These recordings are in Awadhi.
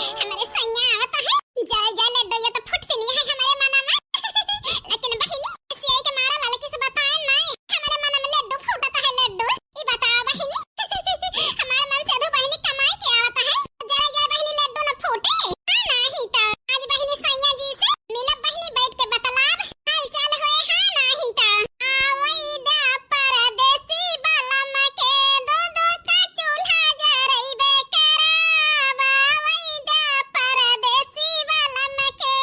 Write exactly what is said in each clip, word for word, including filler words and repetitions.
हमरे सैया आवत है, जरे जाए लड्डू, ये तो फूटत नहीं है हमरे मना में। लेकिन बहिनी, सियाई के मारा ललकी से बताए नहीं, हमरे मना में लड्डू फूटत है, लड्डू। ई बताओ बहिनी, हमार मन से अधू बहिनी कमाई के आवत है, जरे जाए बहिनी लड्डू न फूटे। हाँ, नहीं तो आज बहिनी सैया जी से मिलब बहिनी, बैठ के बतलाब, हाल चाल होए। हाँ, नहीं तो आवई दा परदेसी बलम के, दो दो का चूल्हा जरइबे कराब। आवई दा परदेसी बलम के।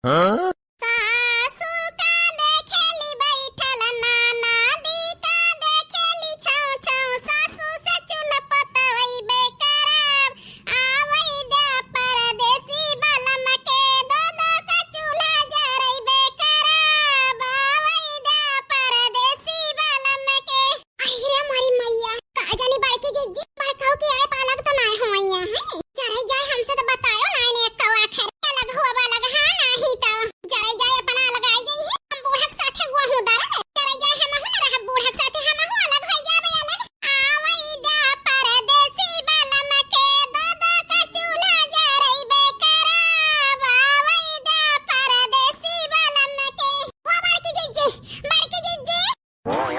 हाँ? सासू का देखेली बैठल, नानादी का देखेली छाँव छाँव, सासू से चूल्ह पतवइबे कराब। आवई दा परदेसी बलम के, दो दो का चूल्हा जरइबे कराब। आवई दा परदेसी बलम के। अहि रे मोरी मैया, का जानी बड़की जिज्जी, बड़काऊ के आए पालक तो नाय होइया है। जरे जाए हमसे तो बतायो नाय ने कवा खर। अलग हुआ बालक, हाँ नाही तो। जरे जाए अपना अलग आई गई है। हम बूढ़क साथे हुआ हूँ दर। जरे जाए हम हूँ न रहब बूढ़क साथे, हम हूँ अलग होई जाबे अलग। आवई दा परदेसी बलम के, दो दो का चूल्हा जरइबे कराब। आवई दा परदेसी बलम के। ओ बड़की जिज्जी, बड़की जिज्जी। हाँ,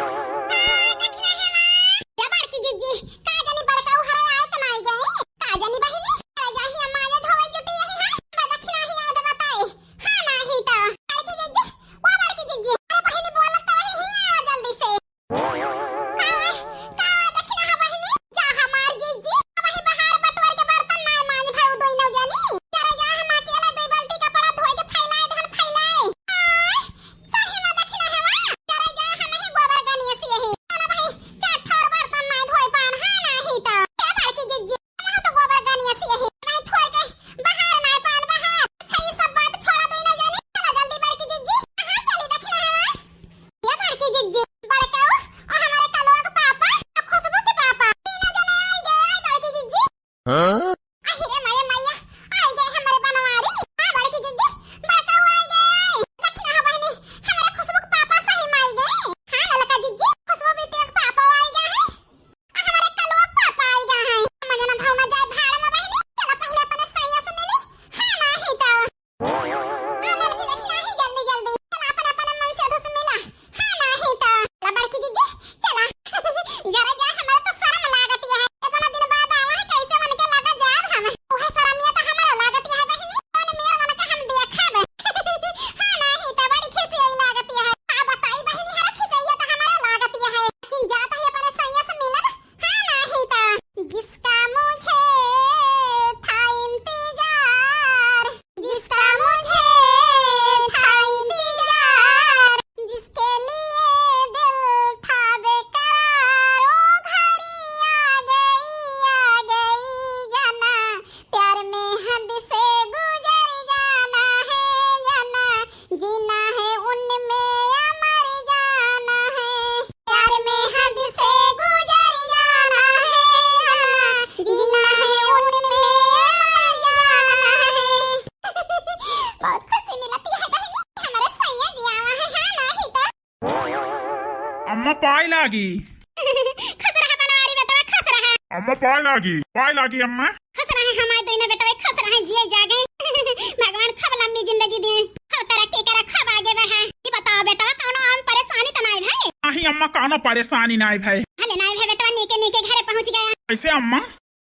दखिना हेवा। या बड़की जिज्जी, का जानी बड़काऊ हरे आए त नाई गए। का जानी बहिनी, जरे जाही अम्मा जे धोवे जुटी यही है। बा दखिना ही आए त बताए। हाँ, नाही तो। बड़की जिज्जी, ओ बड़की जिज्जी। अरे बहिनी बोलत त वही ही आवा जल्दी से। का, का दखिना है बहिनी? जा हमार जिज्जी, वही बहार बटोर के बर्तन नाय मांज भाऊ दोनों जनी। जरे जा हम अकेला दो बाल्टी कपड़ा धोए के फैलाए धन फैलाए। आय, सही में दखिना हेवा। जरे जा हम ही गोबर गनिया से यही। ना भाई, चार ठोर बर्तन नाय धोए पान, हाँ नाही तो। ए बड़की जिज्जी, हम तो गोबर गनिया से यही। भाई थोड़ के बहार नाय पान बहार। अच्छा, ये सब बात छोड़ा दोनों जनी। चला जल्दी बड़की जिज्जी। कहाँ चली दखिना हेवा? ए बड़की जिज्जी, बड़काऊ, और हमारे कलवा के पापा, और खुशबू के पापा, तीनों जने आई गए, आई बड़की जिज्जी। हाँ? अहि रे माया, माया, आई गए हमारे बनवारी। हाँ, बड़की जिज्जी, बड़काऊ आई गए। दखिना हो बहिनी, हमारे खुशबू के पापा सही में आई गए। हाँ, ललका जिज्जी, खुशबू बिटिया के पापा आई गए हैं। आ हमारे कलवा के पापा आई गए हैं। मजना धौना जाए भाड़ में बहिनी, चला पहले अपने सैया से मिली। हाँ, नाही तो। हाँ, ललकी दखिना ही जल्दी, जल्दी। चला, अपन, अपन मन से अधू से मिला। हाँ, नाही तो। चला, बड़की जिज्जी, चला। जरे जा, हमारा तो शर्म लागत है। इतना दिन बाद आवा है, कैसे मन के लगा जाब हम। उहे शर्मिया तो हमारा लागत है, बहिनी। कौन मेर मन के हम देखब। हाँ, नाही तो, बड़ी खिसियाई लागत है। का बताई, बहिनी, हरा खिसिया तो हमारा लागत है। लेकिन जात ही अपने सैया से मिलब। हाँ, नाही तो। जिसका मुझे था इंतजार, जिसका मुझे था इंतजार, जिसके लिए दिल था बेकरार, वो घड़ी आ गई, आ गई जाना, प्यार में हद से गुजर जाना है जाना, जीना है उनमें या मर जाना है। प्यार में हद से गुजर जाना है, जीना है उनमें या मर जाना है। बहुत खुशी मिलती है बहिनी, हमारे सैया जी आवा है, हाँ नाही तो। अम्मा पाय लागी। खुश रहा बनवारी बेटवा, खुश रहा। अम्मा पाय लागी, पाय लागी अम्मा। खुश रहे हमारे दोनों बेटवे, खुश रहे, जिए जागे। भगवान खूब लंबी जिंदगी दे, खूब तरक्की करे, खूब आगे बढ़े। ये बताओ बेटवा, कौनो आम परेशानी तो नाई भाई? नहीं अम्मा, कौनो परेशानी नाई भाई। भले नाई भाई बेटवा, नीके नीके घरे पहुँच गया। कैसे अम्मा?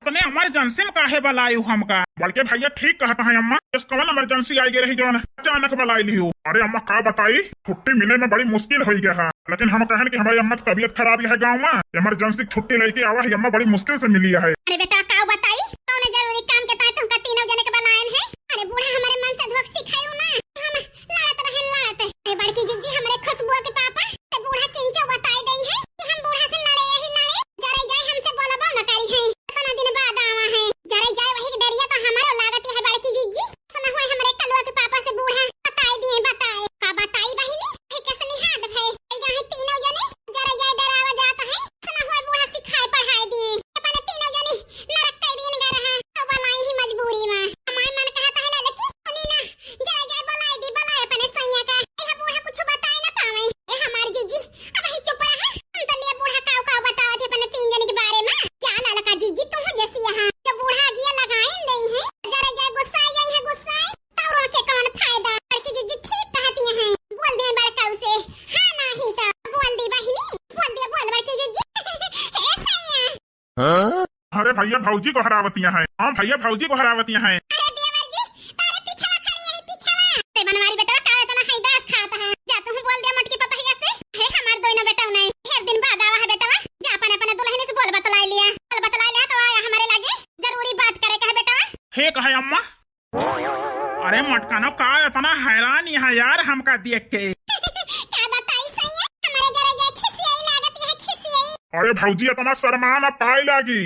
अपने इमरजेंसी में काहे बुलायु हमका? बड़के भैया ठीक कहत हैं अम्मा, इस कौन इमरजेंसी आई गई रही जौन अचानक बुलाई लियो। अरे अम्मा का बताई, छुट्टी मिले में बड़ी मुश्किल होई गया है। लेकिन हम कहन कि हमारी अम्मा की तबीयत खराब है गाँव में, इमरजेंसी छुट्टी लेके आवा है अम्मा, बड़ी मुश्किल से मिली है। अरे बेटा, का बताई, कौन जरूरी काम के ताय तुमका तीनों जने के बुलायन है? अरे बूढ़ा हमारे मन से धोख सिखायु ना, हम लड़त रहन लड़त। अरे बड़की जिज्जी, हमरे खुशबुआ के पापा, ते बूढ़ा किंचो बताई देई है कि हम बूढ़ा से लड़े यही लड़े, जरे जाए हमसे बोलबो न करी है। इतना दिन बाद आवा है, जरे जाए वही के डरिया तो हमारो लागत है बड़की जिज्जी। सुना हुआ हमरे कलुआ के पापा से बूढ़ा बताई दिए, बताए। का बताई बहिनी? हे कैसे निहाद भय? ए जाहे तीनों जने, जरे जाए डरावा जात है। सुना हुआ बूढ़ा सिखाए पढ़ाए दिए। अपने तीनों जने नरक कई दिन गए रहे। तो बलाई ही मजबूरी में। भैया भौजी गोहरावतिया है। हाँ भैया भौजी गोहरावतिया है। अरे देवर जी, तारे पिछवा खड़ी है, पिछवा। अरे बनवारी बेटवा, का इतना है दास खात है? जा तू बोल दे मटकी पतोहिया से, हे हमार दोनों बेटवा नहीं, ढेर दिन बाद आवा है बेटवा। जा अपने अपने दुल्हन से बोल बतलाई लिया, बोल बतलाई लिया तो आया हमारे लागे, जरूरी बात करे का है बेटवा। हे कहे अम्मा। अरे मटकानो, का इतना हैरान यहाँ यार हमका देख के? का बताई सैया, हमारे जरा जा खिसियाई लागत है, खिसियाई। अरे भौजी, इतना शर्मा ना, पाई लागी।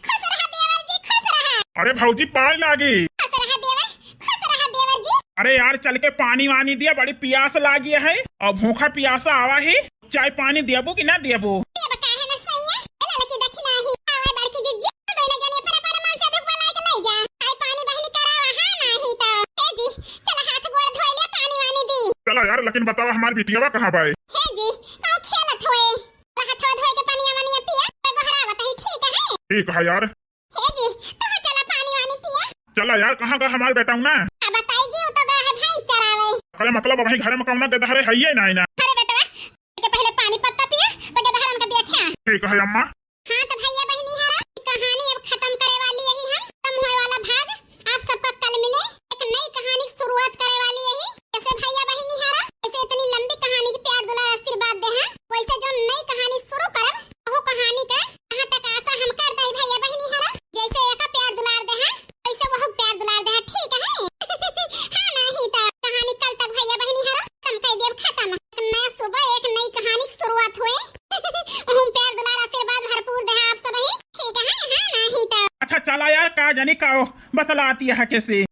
खुश रहा देवर जी, खुश रहा। अरे भौजी, पाई लागी। खुश रहा देवर, खुश रहा देवर जी। अरे यार, चल के पानी वानी दिया, बड़ी प्यास लागी है। अब भूखा प्यासा आवा ही, चाय पानी देबू कि ना देबू? देब काहे ना सैया? ए ललकी दखिना ही, आवा बड़की जिज्जी, दोनों जने पर अपन मन से दुख भलाई के ले जा। चाय पानी बहिनी करावा, हाँ नाही तो। ए जी, चला हाथ गोड़ धोई ले, पानी वानी दी। चला यार, लेकिन बतावा हमार बिटियावा कहाँ बाय? हे जी, कहूँ खेलत होए। चला हाथवा धोए के पनिया वनिया पिया, पे गोहरावत ही, ठीक है? ठीक है यार। हे जी, तू चला पानी वानी पिया। चला यार, कहाँ गा हमार बेटौना? अब बताई जी, उ तो गा है भैंस चरावे। अरे मतलब अबहीं घर में कौना गदहरे हइये नाहीं ना। अरे बेटवा, के पहले पानी पत्ता पिया, तो गदहरन के देखा। ठीक है अम्मा। हाँ तो भैया बहिनी हरा, ई कहानी अब खत्म करे वाली यही है। खत्म होए वाला भाग आप सबका कल मिले। एक नई कहानी की शुरुआत करे वाली यही। जैसे भैया बहिनी हरा, जैसे इतनी लंबी कहानी के प्यार दुलार आशीर्वाद दे हैं, वैसे जो नई कहानी शुरू करब, वो कहानी के जहाँ तक आशा हम करत हई भैया बहिनी हरा, जैसे एका प्यार दुलार दे हैं, वैसे वहू प्यार दुलार दे हैं, ठीक है? हाँ, नहीं तो कहानी कल तक भैया बहिनी हरा, खत्म कर देब, खत्म। एक नया सुबह, एक नई कहानी की शुरुआत हुए। हम प्यार दुलार आशीर्वाद भरपूर दे हैं आप सब ही, ठीक है? हाँ, नहीं तो। अच्छा चला यार, का जानी का बतलाती है कैसे।